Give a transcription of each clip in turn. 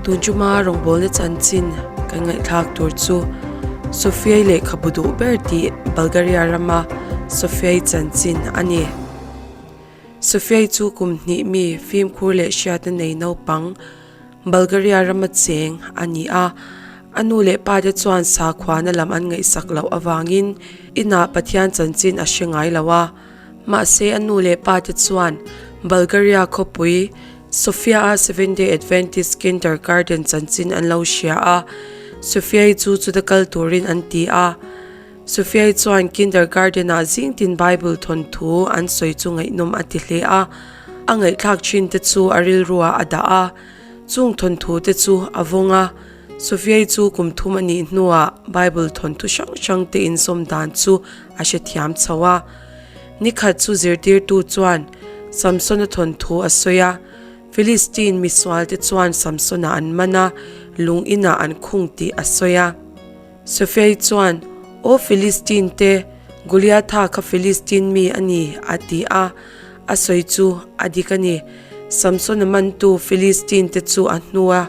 Tun chuma rawngbawlna chanchin kan ngaihthlak tur chu Sofiai lehkhabu duh ber tih Bulgaria rama Sofiai chanchin a ni. Sofiai chu kum hnih mi fimkhur leh hriatna nei naupang Bulgaria rama cheng a ni a. A nu leh pa te chuan sakhuana lam an ngaihsak loh avangin inah Pathian chanchin a hre ngai lo a. Mahse a nu leh pa te chuan Bulgaria khawpui Sofia-a Seventh-day Adventist Kindergarten chanchin an lo hria a, Sofia-i chu chuta kal turin an ti a. Sofia-i chuan kindergarten-ah zingtin Bible thawnthu an sawi chu ngaihnawm a ti hle a, a ngaihthlak thin te chu a rilruah a dah a, chung thawnthu te chu a vawng a. Sofia-i chu kum thum a nih hnuah Bible thawnthu hrang hrang te inzawm dan chu a hrethiam chho a. Nikhat chu zirtirtu chuan Samsona thawnthu a sawi a, Philistine misualte chuan Samsona an man a, lung inah an khung tih a sawi a. Sofiai chuan, Aw Philistine te, Goliatha kha Philistine mi a ni, a ti a. A sawi chu a dik a ni. Samsona mantu Philistine te chu a hnua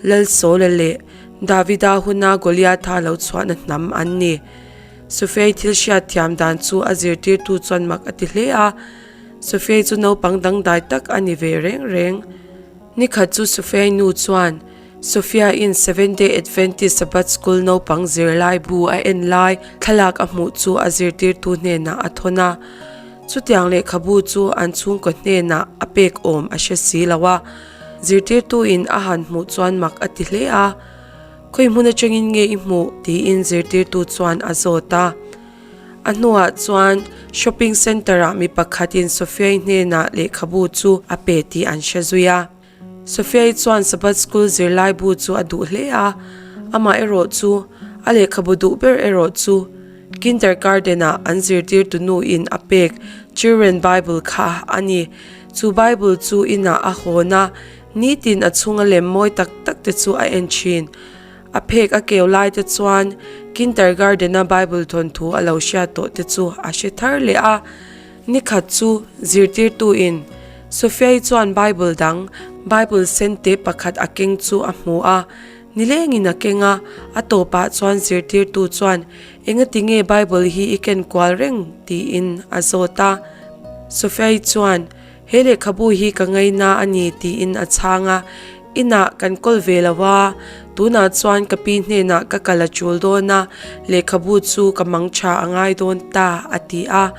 Lal Saula leh Davida huna Goliatha lo chhuahna hnam an ni. Sofiai thil hriat thiam dan chu a zirtirtu chuan mak a ti hle a. Sofiai chu naupang dangdai tak a ni ve reng reng. Nikhat chu Sofiai nu chuan Sofia-in Seventh-day Adventist Sabbath School naupang zirlai bu a en lai thlalak a hmuh chu a zirtirtu hnenah a thawn a. Chutiang lehkhabu chu an chhungkaw hnenah a pek awm a hre si lo a. Zirtirtuin a han hmuh chuan mak a ti hle a. Khawi hmun atangin nge i hmuh? tiin zirtirtu chuan a zawt a. A hnuah chuan shopping centre-ah mi pakhatin Sophia-i hnenah lehkhabu chu a pe tih an hre zui a. Sophia-i chuan Sabbath School zirlai bu chu a duh hle a, amah erawh chu a lehkhabu duh ber erawh chu kindergarten-ah an zirtirtu nuin a pek Children Bible kha a ni. Chu Bible chu inah a hawn a, nitin a chhunga lem mawi tak tak te chu a en thin. A phek a keu lai te chuan kindergarten-a Bible thawnthu a lo hriat tawh te chu a hre thar leh a. Nikhat chu zirtirtuin Sophia-i chuan Bible dang, Bible sen te pakhat a keng chu a hmu a. Nilengin a keng a, a tawpah chuan zirtirtu chuan, Engati nge Bible hi i ken kual reng? tiin a zawt a. Sophia-i chuan, He lehkhabu hi ka ngaina a ni tiin a chhang a, Inah kan kawl ve lo a, tunah chuan ka pi hnenah ka kal a tul dawn a, lehkhabu chu ka mang tha a ngai dawn ta a ti a.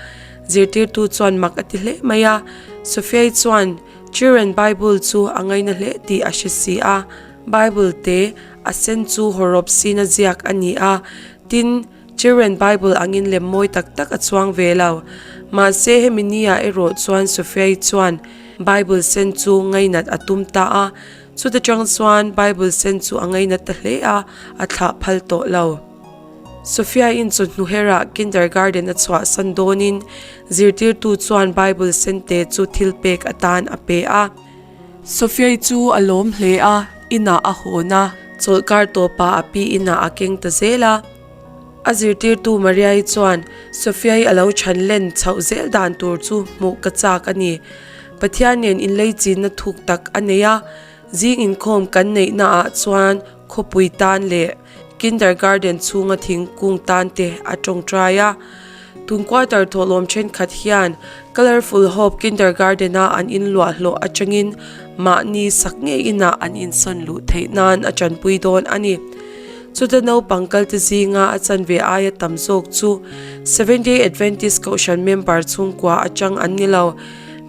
Zirtirtu chuan mak a ti hle mai a, Sophia-i chuan Children Bible chu a ngaina hle tih a hre si a. Bible te a sen chu hawrawp sina ziak a ni a, tin, Children Bible angin lem mawi tak tak a chuang ve lo. Mahse hemi nia erawh chuan Sophia-i chuan Bible sen chu ngainat a tum ta a. Chuta chang chuan Bible sen chu a ngainat ta hle a, a thlah phal tawh lo. Sophia-in chawhnu herah kindergarten a chhuahsan dawnin zirtirtu chuan Bible sen te chu thil pek atan a pe a. Sophia-i chu a lawm hle a, inah a hawn a. Chawlhkar tawpah a pi inah a keng ta zel a. A zirtirtu Maria-i chuan Sophia-i a lo chhan len chhoh zel dan tur chu hmuh ka chak a ni. Pathian nen inleichinna thuk tak a nei a, zing inkhawm kan neihnaah chuan khawpui tan leh kindergarten chhunga thingkung tan te a tawngtai a. Tun quarter thawhlawm thenkhat hian Colourful Hope Kindergarten-a an inluah hlawh atangin mahni sak ngei inah an insawn luh theih nan a tanpui dawn a ni. Chuta naupang kalte zinga a chanve aia tam zawk chu Seventh-day Adventist Kohhran member chhungkua atang an ni lo.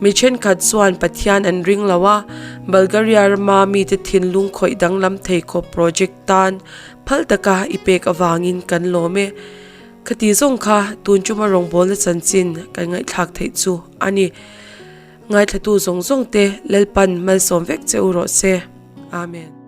Mi thenkhat chuan Pathian an ring lo a, Bulgaria rama mite thinlung khawih danglam thei khawp project tan phal taka i pek avangin kan lawm e. Khati zawng kha tun chuma rawngbawlna chanchin kan ngaihthlak theih chu a ni. Ngaithlatu zawng zawng te Lalpan malsawm vek che u rawh se. Amen.